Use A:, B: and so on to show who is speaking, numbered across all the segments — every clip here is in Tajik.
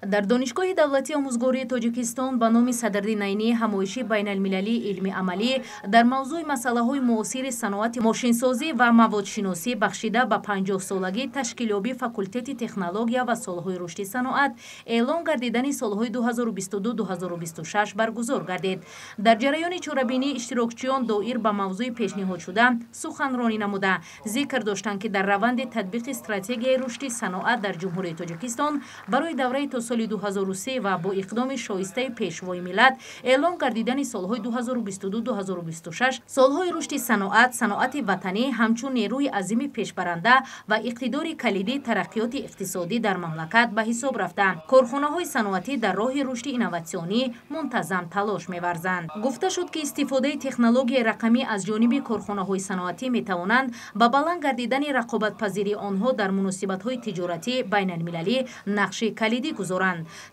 A: Дар Донишгоҳи давлатии омӯзгории Тоҷикистон ба номи Садриддин Айнӣ ҳамоиши байналмилалии илмӣ-амалӣ дар мавзӯи масъалаҳои муосири саноати мошинсозӣ ва маводшиносӣ, бахшида ба 50-солагии ташкилёбии факултети технология ва солҳои рушди саноат, эълон гардидани солҳои 2022-2026 баргузор гардид. Дар ҷараёни чорабинӣ иштирокчиён доир ба мавзӯи пешниҳодшуда суханронӣ намуда, зикр доштанд, ки дар раванди татбиқи стратегияи рушди саноат дар Ҷумҳурии Тоҷикистон барои давраи то соли 2003 ва бо иқдоми шоистаи Пешвои миллат эълон гардидани солҳои 2022-2026 солҳои рушди саноат, саноати ватанӣ ҳамчун нерӯи азими пешбаранда ва иқтидори калидии тараққиёти иқтисодӣ дар мамлакат ба ҳисоб рафта, корхонаҳои саноатӣ дар роҳи рушди инноватсионӣ мунтазам талош меварзанд. Гуфта шуд, ки истифодаи технологияи рақамӣ аз ҷониби корхонаҳои саноатӣ метавонанд ба баланд гардидани рақобатпазирии онҳо дар муносибатҳои тиҷоратӣ байналмилалӣ нақши калидӣ гузоранд.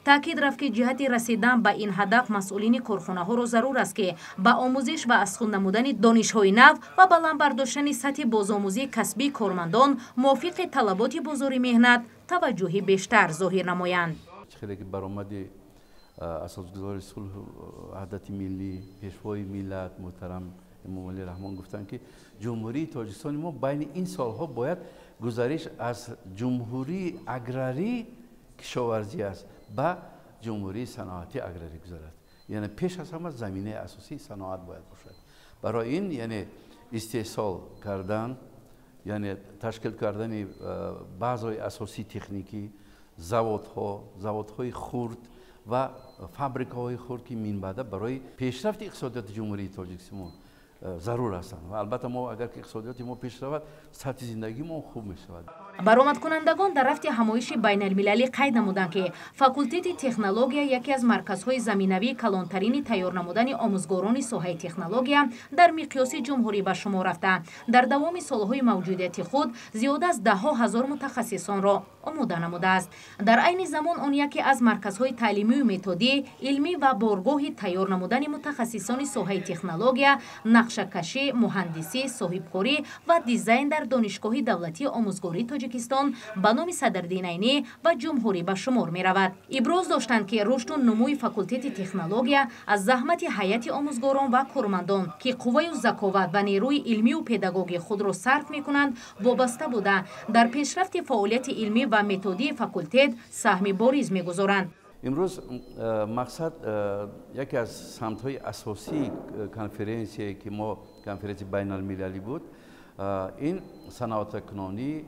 A: Таъкид рафт, ки ҷиҳати расидан ба ин ҳадаф масъулини корхонаҳоро зарур аст, ки ба омӯзиш ва аз худ намудани донишҳои нав ва баланд бардоштани сатҳи бозомӯзии касбии кормандон мувофиқи талаботи бозори меҳнат таваҷҷӯҳи бештар зоҳир намоянд.
B: Хеле ки баромади асосгузори сулҳу ваҳдати миллӣ, Пешвои миллат муҳтарам Эмомалӣ Раҳмон гуфтанд, ки Ҷумҳурии Тоҷикистони мо байни ин солҳо бояд гузариш аз ҷумҳурии аграрӣ, кишоварзӣ аст, ба ҷумҳурии саноатӣ аграрӣ гузарад. Яъне пеш аз ҳама заминаи асосии саноат бояд бошад. Барои ин, яъне истеҳсол кардан, яъне ташкил кардани баъзои асосии техникӣ, заводҳо, заводҳои хурд ва фабрикаҳои хурд, ки минбаъда барои пешрафти иқтисодиёти Ҷумҳурии Тоҷикистон зарур ҳастанд. Ва албатта мо агар ки иқтисодиёти мо пеш равад, сатҳи зиндагии мо хуб мешавад.
A: Баромадкунандагон дар рафти ҳамоиши байналмилалӣ қайд намуданд, ки факултети технология яке аз марказҳои заминавии калонтарини тайёр намудани омӯзгорони соҳаи технология дар миқёси ҷумҳурӣ ба шумор рафта, дар давоми солҳои мавҷудияти худ зиёда аз даҳҳо ҳазор мутахассисонро омода намудааст. Дар айни замон он яке аз марказҳои таълимию методӣ, илмӣ ва боргоҳи тайёр намудани мутахассисони соҳаи технология, нақшакашӣ, муҳандисӣ, соҳибкорӣ ва дизайн дар Донишгоҳи давлатии омӯзгории Тоҷикистон ба номи Садриддин Айнӣ ва ҷумҳурӣ ба шумор меравад. Иброз доштанд, ки рушду нумӯи факултети технология аз заҳмати ҳайати омӯзгорон ва кормандон, ки қувваю заковат ва нерӯи илмию педагогии худро сарф мекунанд, вобаста буда, дар пешрафти фаъолияти илмӣ ва методии факултет саҳми бориз мегузоранд.
B: Имрӯз мақсад, яке аз самтҳои асосии конференсие, ки мо конференсияи байналмилалӣ буд, ин саноатакунонӣ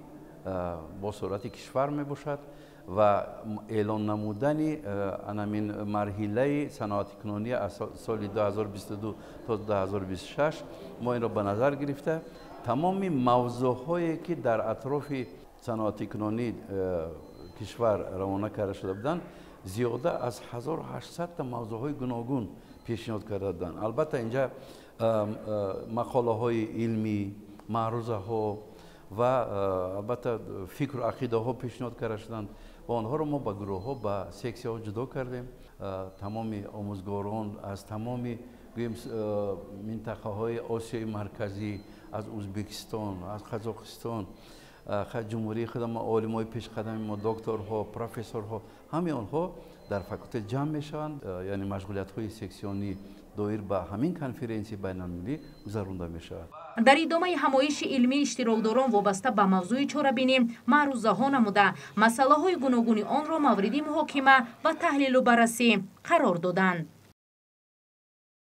B: бо суръати кишвар мебошад ва эълон намудани анамин марҳилаи саноатикунонӣ аз соли 2022 то 2026. Мо инро ба назар гирифта, тамоми мавзӯъҳое, ки дар атрофи саноатикунонии кишвар равона карда шуда буданд, зиёда аз 1800-та мавзӯъҳои гуногун пешниҳод карда буданд. Албатта, инҷа мақолаҳои илмӣ, маърузаҳо ва албатта фикру ақидаҳо пешниҳод карда шуданд ва онҳоро мо ба гурӯҳҳо, ба сексияҳо ҷудо кардем. Тамоми омӯзгорон аз тамоми, гӯем, минтақаҳои Осиёи Марказӣ, аз Ӯзбекистон, аз Қазоқистон, ҷумҳурии худама, олимои пешқадами мо, докторҳо, профессорҳо, ҳамаи онҳо дар факултет ҷамъ мешаванд. Яъне машғулиятҳои сексионӣ доир ба ҳамин конференсияи байналмилалӣ гузаронда мешавад.
A: Дар идомаи ҳамоиши илмӣ иштирокдорон вобаста ба мавзӯи чорабинӣ маърузаҳо намуда, масъалаҳои гуногуни онро мавриди муҳокима ва таҳлилу баррасӣ қарор доданд.